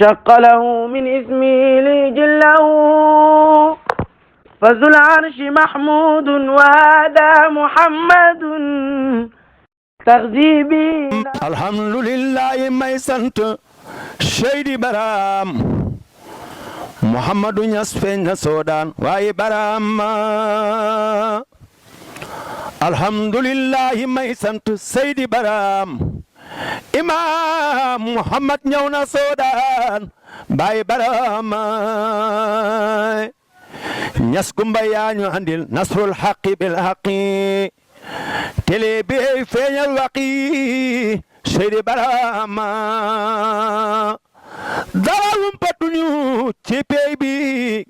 شق له من اسمه لجله فذو العرش محمود وهذا محمد تغذيبي. الحمد لله may sant Seydi Baram Muhammadu Ñas feeñ na soodaan waaye Barama alhamdulillahi may sant Seydi Baram Imam Muhammad ñëw na soodaan baay Barama Ñas Kumba yaa ñu andil nasrul haqqi bil haqqi télé bi feeñal waqi Seydi Barama dara wumpatuñu ci pey bi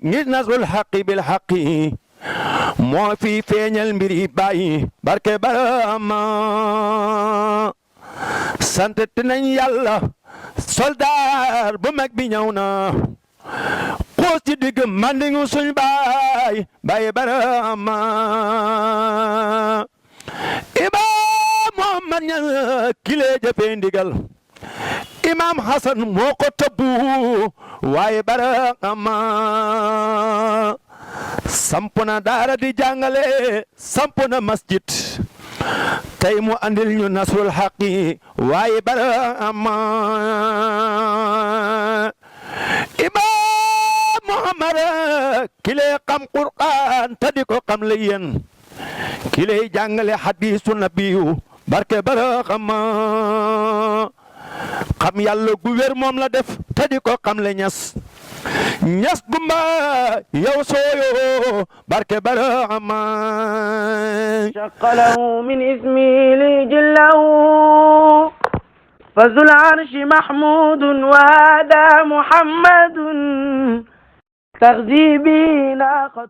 ngir nasrul haqqi bil haqqi moo fi feeñal mbiri bàyyi barke Barama sant nañ Yàlla soldaar bu mag bi ñëw na xuus ci digg mandingu suñ baay Barama Imam Muhammad ña kile jëfe ndigal Imam Hasan moo ko tëbbu waaye Barama samp na daara di jàngale samp na masjid tey mu andil ñu nasrul haqqi waaye Barama Imam Muhammad kile xam Qur'an te di ko xam le yéen kile jàngale hadisu nabiyu barke Barama xam Yàlla gu wér moom la def te di ko xam le Ñas Gumba yow sooyo barke Barama شق له من اسمه لجله فذو العرش محمود وهذا محمد تغذيبي ناقة